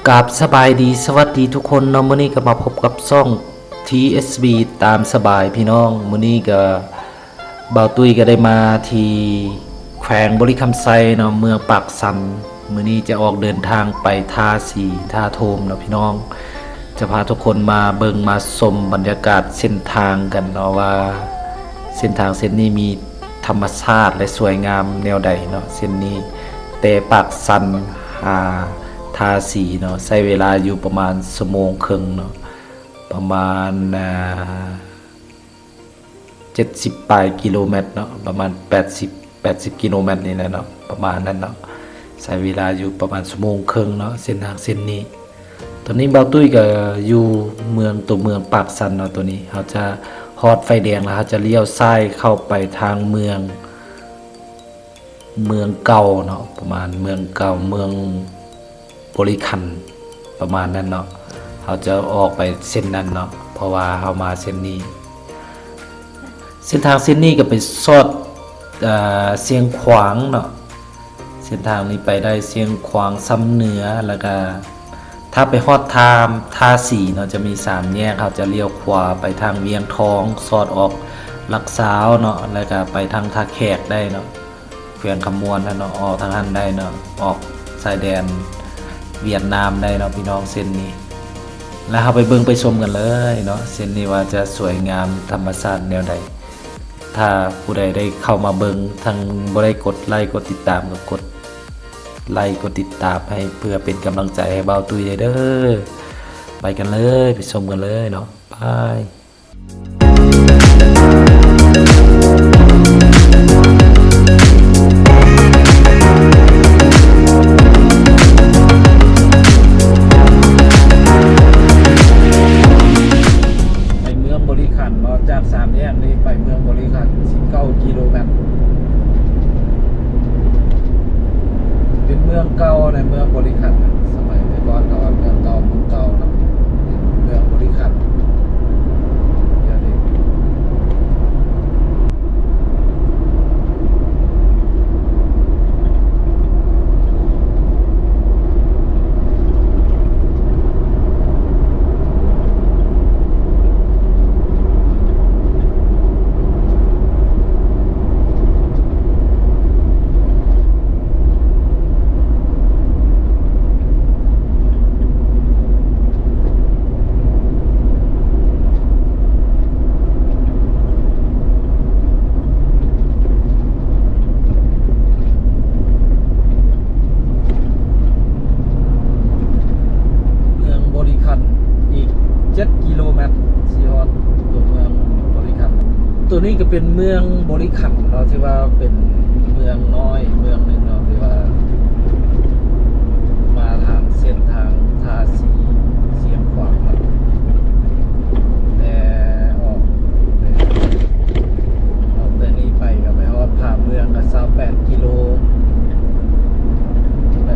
ກາບສະບາຍດີ ສະຫວັດດີທຸກຄົນເນາະ, ມື້ນີ້ກໍມາພົບກັບຊ່ອງ ທີເອັສບີ ຕາມສະບາຍພີ່ນ້ອງ. ມື້ນີ້ກໍບ່າວຕຸ້ຍກໍໄດ້ມາທີ່ແຂວງບໍລິຄຳໄຊເນາະ, ເມືອງປາກຊັນ. ມື້ນີ້ຈະອອກເດີນທາງໄປທາສີ ທາໂທມເນາະພີ່ນ້ອງ. ຈະພາທຸກຄົນມາເບິ່ງມາຊົມບັນຍາກາດເສັ້ນທາງກັນເນາະ ວ່າເສັ້ນທາງເສັ້ນນີ້ມີ ທຳມະຊາດ ແລະ ສວຍງາມແນວໃດເນາະ ເສັ້ນນີ້. ແຕ່ປາກຊັນຫາທາສີເນາະ ໃຊ້ເວລາຢູ່ປະມານຊົ່ວໂມງເຄິ່ງເນາະ, ປະມານ ອ່າ ເຈັດສິບປາຍກິໂລແມັດເນາະ, ປະມານແປດສິບ ແປດສິບກິໂລແມັດນີ້ແຫຼະເນາະ, ປະມານນັ້ນເນາະ. ໃຊ້ເວລາຢູ່ປະມານຊົ່ວໂມງເຄິ່ງເນາະ ເສັ້ນທາງເສັ້ນນີ້. ຕອນນີ້ບ່າວຕຸ້ຍກໍຢູ່ເມືອງ ຕົວເມືອງປາກຊັນເນາະ. ຕົວນີ້ເຮົາຈະຮອດໄຟແດງແລ້ວ ເຮົາຈະລ້ຽວຊ້າຍເຂົ້າໄປທາງເມືອງ ເມືອງເກົ່າເນາະ, ປະມານເມືອງເກົ່າ ເມືອງບໍລິຄັນ ປະມານນັ້ນເນາະ. ເຮົາຈະອອກໄປເສັ້ນນັ້ນເນາະ ເພາະວ່າເຮົາມາເສັ້ນນີ້. ເສັ້ນທາງເສັ້ນນີ້ກໍໄປສອດ ເອີ ຊຽງຂວາງເນາະ. ເສັ້ນທາງນີ້ໄປໄດ້ຊຽງຂວາງ ຊຳເໜືອ ແລ້ວກະຖ້າໄປຮອດທ່າ ທ່າສີເນາະ ຈະມີສາມແຍກ, ເຮົາຈະລ້ຽວຂວາໄປທາງວຽງທອງ ສອດອອກຫຼັກຊາວເນາະ, ແລ້ວກະໄປທາງທ່າແຂກໄດ້ເນາະ, ແຂວງຄຳມ່ວນຫັ້ນເນາະ, ອອກທາງຫັ້ນໄດ້ເນາະ, ອອກຊາຍແດນຫວຽດນາມໄດ້ເນາະ ພີ່ນ້ອງ, ເສັ້ນນີ້. ແລ້ວເຮົາໄປເບິ່ງໄປຊົມກັນເລີຍເນາະ, ເສັ້ນນີ້ວ່າຈະສວຍງາມທຳມະຊາດແນວໃດ. ຖ້າຜູ້ໃດໄດ້ເຂົ້າມາເບິ່ງ ທັງບໍ່ໄດ້ກົດໄລກົດຕິດຕາມ ກໍກົດໄລກົດຕິດຕາມໃຫ້ ເພື່ອເປັນກຳລັງໃຈໃຫ້ບ່າວຕຸ້ຍແດ່ເດີ. ໄປກັນເລີຍ ໄປຊົມກັນເລີຍເນາະ, ໄປ. ໄປເມືອງບໍລິຄັນເນາະ, ຈາກສາມແຍກນີ້ໄປເມືອງບໍລິຄັນສິບເກົ້າກິໂລແມັດ. ເປັນເມືອງເກົ່າໃນເມືອງບໍລິຄັນ, ສະໄໝແຕ່ກ່ອນເຂົາວ່າເມືອງເກົ່າ ເມືອງເກົ່າເນາະ, ເປັນເມືອງບໍລິຄັນ. ເມືອງບໍລິຄັນ ອີກເຈັດກິໂລແມັດ ຊິຮອດຕົວເມືອງບໍລິຄັນ. ຕົວນີ້ກໍເປັນເມືອງບໍລິຄັນເນາະ, ຖືວ່າເປັນເມືອງນ້ອຍເມືອງໜຶ່ງເນາະ, ທີ່ວ່າມາທາງເສັ້ນທາງທ່າສີ ຊຽງຂວາງເນາະ. ແຕ່ອອກ ອອກແຕ່ນີ້ໄປກໍໄປຮອດຜາເມືອງກໍຊາວແປດກິໂລ, ໄປ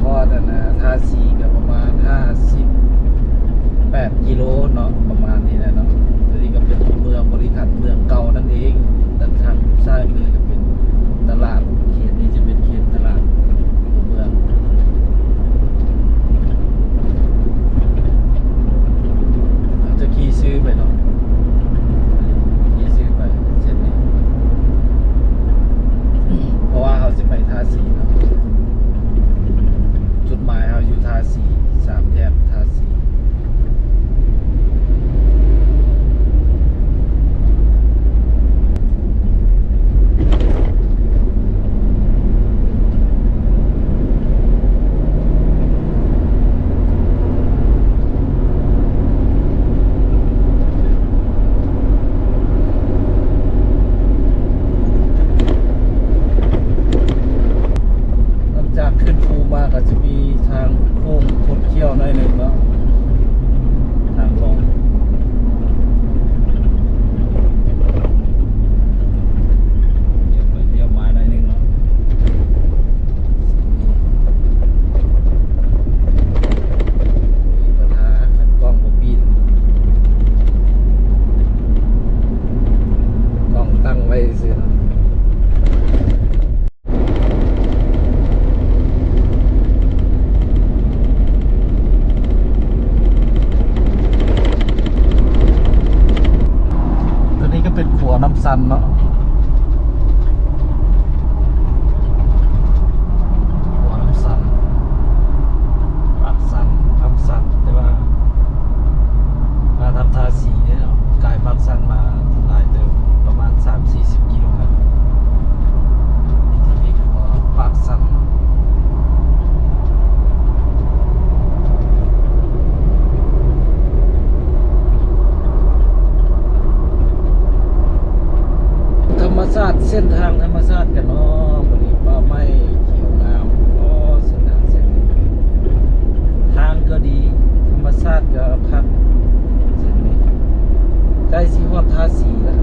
ຮອດອັນນະ ທ່າສີກໍປະມານຫ້າສິບແປດກິໂລເນາະ, ປະມານນີ້ແຫຼະເນາະ. ຕົວນີ້ກໍເປັນຕົວເມືອງບໍລິຄັນ ເມືອງເກົ່ານັ້ນເອງ. ດ້ານທາງຊ້າຍມືກໍເປັນຕະຫຼາດ, ເຂດນີ້ຈະເປັນເຂດ ຊັນເນາະ ຫົວນ້ຳຊັນ ປາກຊັນ ຄຳຊັນ ແຕ່ວ່າມາທາງທ່າສີເດ້ເນາະ ກາຍປາກຊັນມາຫຼາຍເຕີບ ປະມານສາມສີ່ສິບກິໂລແມັດ ທຳອິດຫົວປາກຊັນເນາະ. ທຳມະຊາດ ເສັ້ນທາງທຳມະຊາດກັນເນາະ ບາດນີ້ປ່າໄມ້ຂຽວງາມ ໂອ້ ເສັ້ນທາງເສັ້ນນີ້ ທາງກໍດີ ທຳມະຊາດກໍຄັກ ເສັ້ນນີ້ ໃກ້ຊິຮອດທ່າສີແລ້ວ.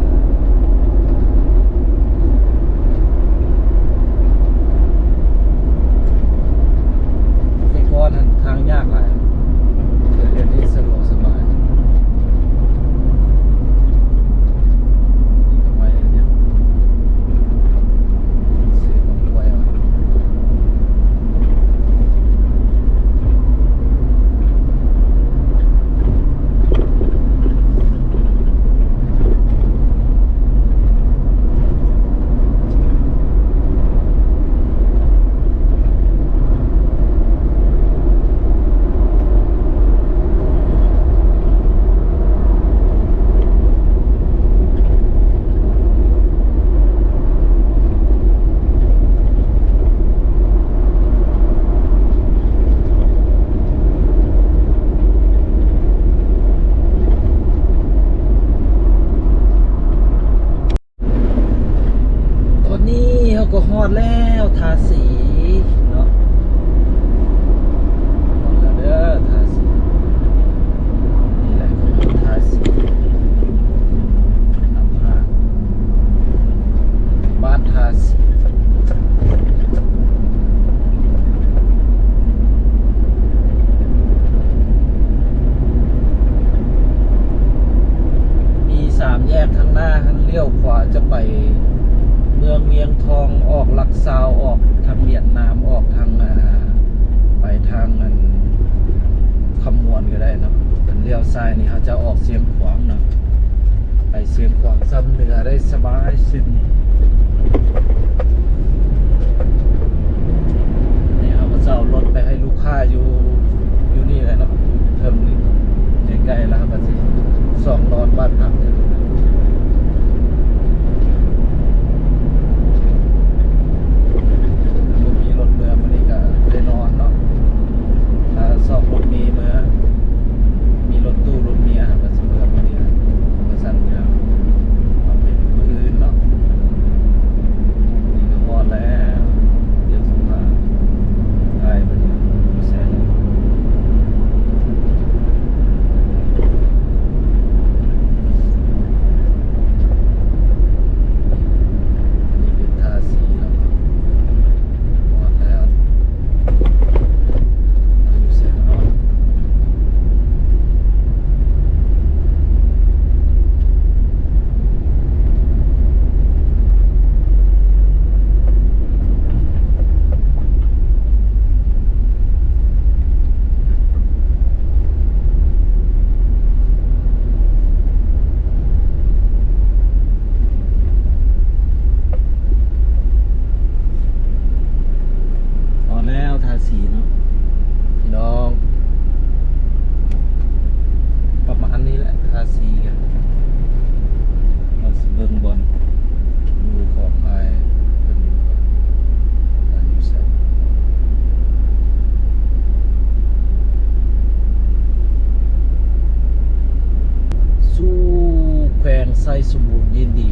ແຕ່ກ່ອນຫັ້ນທາງຍາກຫຼາຍ ດຽວນີ້ສະດວກສະບາຍ ມີກຳໄປເຮັດຫຍັງ ຊື້ຂອງກວຍເອົາ. ຕອນນີ້ເຮົາກໍຮອດແລ້ວ ທ່າສີເນາະ ຮອດແລ້ວເດີ ທ່າສີ ນີ້ແຫຼະ ທ່າສີ ນຳທາງ ບ້ານທ່າສີ ມີສາມແຍກທາງໜ້າຫັ້ນ ລ້ຽວຂວາຈະໄປເມືອງວຽງທອງ ອອກຫຼັກຊາວ ອອກທາງຫວຽດນາມ ອອກທາງ ອ່າ ໄປທາງອັນຄຳມ່ວນກໍໄດ້ເນາະ. ຄັນລ້ຽວຊ້າຍນີ້ ເຮົາຈະອອກຊຽງຂວາງເນາະ. ໄປຊຽງຂວາງຊຳເໜືອໄດ້ສະບາຍເສັ້ນນີ້. ນີ້ເຮົາກໍຈະເອົາລົດໄປໃຫ້ລູກຄ້າຢູ່ ຢູ່ນີ້ແຫຼະເນາະ ເທິງນີ້ ໃກ້ໆ ແລ້ວເຮົາກໍຊິຊ່ອງນອນບ້ານພັກ. ບໍ່ມີລົດເມືອມື້ນີ້ກໍໄດ້ນອນເນາະ. ຖ້າຊອກລົດມີເມືອ ມີລົດຕູ້ລົດເມຍ ເຮົາກໍຊິເມືອມື້ນີ້ແຫຼະ ວ່າຊັ້ນເດີ ເອົາເປັນມື້ອື່ນເນາະ. ນີ້ກໍຮອດແລ້ວ ດຽວຊິພາອ້າຍເພິ່ນຢູ່ໃສ. ນີ້ເປັນທ່າສີເນາະ. ຮອດແລ້ວ ຢູ່ໃສເນາະ? ຮອດແລ້ວທ່າສີເນາະ ພີ່ນ້ອງ ປະມານນີ້ແຫຼະ ທ່າສີກະ ເຮົາຊິເບິ່ງບ່ອນຢູ່ຂອງອ້າຍເພິ່ນຢູ່ ວ່າຢູ່ໃສ. ສູ່ແຂວງໄຊສົມບູນ ຍິນດີ